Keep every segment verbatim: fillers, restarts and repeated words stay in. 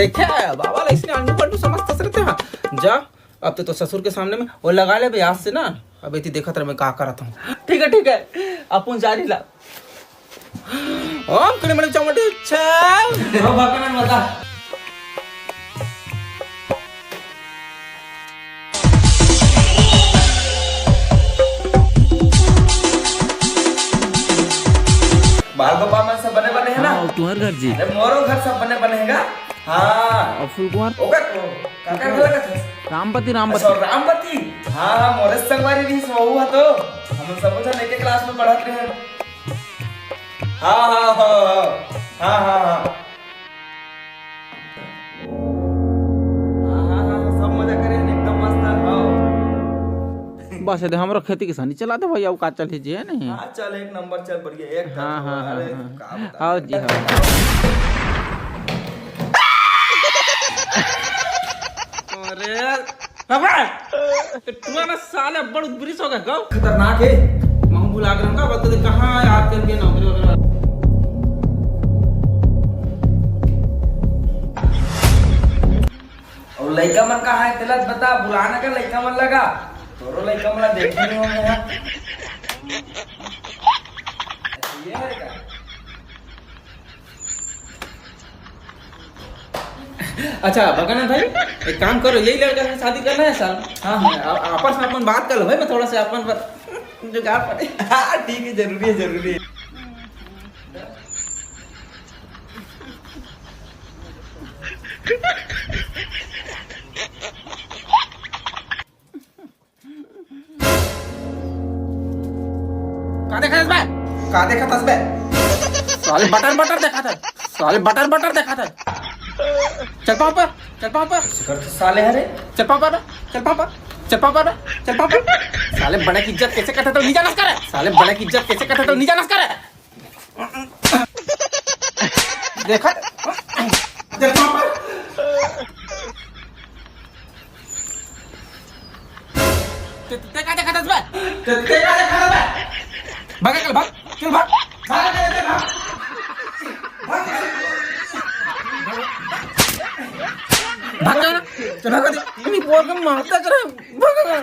देखे, बाबा ला इसने अंडू बंडू समझता रहते हैं। जा, अब तो, तो ससुर के सामने में वो लगा ले बे, आज से ना। अब एती देखत रह, मैं का करत हूँ। ठीक है, ठीक है, अपन जारी ला। ओम कड़ी मड़ी चौमटी छे। हो भगवान बता। बाल गोपाल मन सब बने बने है ना? हाँ, तुम्हार घर जी। अरे, मोरो घर सब बने बने है गा। हाँ। और फूल कुमार? ओकर, काका के लगत है? रामपति, रामपति। अच्छा, रामपति। हाँ, हाँ, मोरे संगवारी रहिस, वहू ह तो। हम सब झन एक क्लास में पढ़त रहे। हाँ, हाँ, हाँ, हाँ। हाँ, हाँ, हाँ। हाँ, हाँ, हाँ, सब मजा करे हन, एकदम मस्त, हाँ। बस, एदे हमरो खेती किसानी चला दे भाई, अउ का चलही जी, है नहीं? हाँ, चल, एक नंबर चल, बढ़िया, एक हाँ, नंबर, हाँ, हाँ, अरे, हाँ। का बता। आओ जी, हाँ। अरे, अबे! ये टुआ ना साले बड़ उद्बरिस हो गए, गौ। खतरनाक है। महू भुला के रंगा, बता दे कहाँ याद करके नौकरी वगैरह। और लइका मन कहाँ है? तेला बता, बुलाना का लइका मन लगा। तोरो लइका मन ला देखे नहीं होंगे यहाँ। ये है क्या? अच्छा, भगवान भाई, एक काम करो, यही लड़का से शादी करना है साल। हाँ, हाँ, आ-, आपस में अपन बात कर लो भाई, मैं थोड़ा सा अपन पर जुगाड़ पड़े। हाँ, ठीक है, जरूरी है, जरूरी है। का देखत हस बे? का देखत हस बे? साले बटर बटर देखत हस। साले बटर बटर देखत हस। चल पाँव पर, चल पाँव पर। कैसे करत हस साले हरे? चल पाँव पर, चल पाँव पर, चल पाँव पर, चल पाँव पर। साले बड़े की इज्जत कैसे करत हस तो नहीं जानस का रे। साले बड़े की इज्जत कैसे करत हस तो नहीं जानस का रे। देखा? देख वहाँ पर। ते, ते का देखा था उसमें? ते, ते का देखा था बे? भाग, चल, भाग, चल, भाग। भाग, चल, चल, भाग। भाग, चल। भाग, चल। चल, भाग, चल। नहीं, बोल के मारता चला। भाग, चल।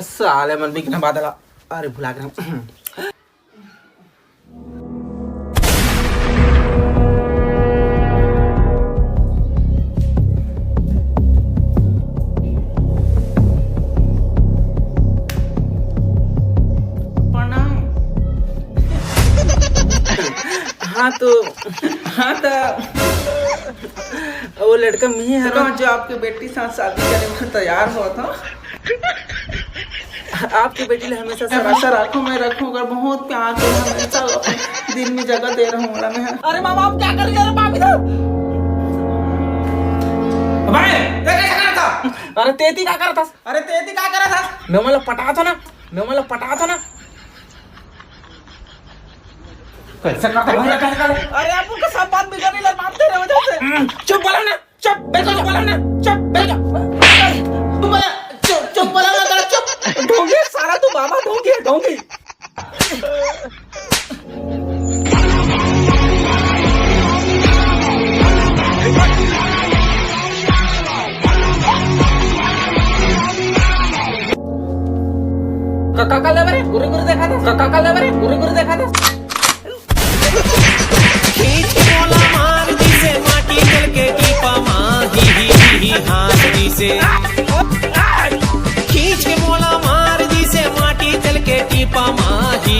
साले मन बिकना बादला। अरे भुला गया। प्रणाम। हाँ तो, हाँ तो, वो लड़का मिही हर जो आपके बेटी साथ शादी करे में तैयार हुआ था। आपके बेटी ले हमेशा सरासर आंखों में रखूं, अगर बहुत प्यार करूं, हमेशा दिल में जगह दे रहूं, ओला मैं। अरे मामा, आप क्या कर रहे हो? अरे बाप रे! अबे, ते कैसे करत हस? अरे तेती का करत हस? अरे तेती का करत हस? मैं मतलब पटात हंव ना, मैं मतलब पटात हंव ना। कैसे करत हस? कैसे करत हस? अरे आप उनका सब बात बिगड़ रही है, मानते रहे वजह से। हम्म, चुप बोलो ना, चुप, बिल्कुल चुप बोलो ना, चुप, बिल्कुल। चुप बोला, चुप, चुप बोला ना, चुप। ढोंगी साला तू मामा ढोंगी है, ढोंगी। का, का, का लेबे रे? गुरी गुरी देखा था। का, का, का लेबे रे? गुरी गुरी देखा था। खींच के मोला मार दिसे माटी चल के टीपा मा, ही, ही, ही, ही, हाथ दिसे। खींच के मोला मार दिसे माटी चल के टीपा मा, ही,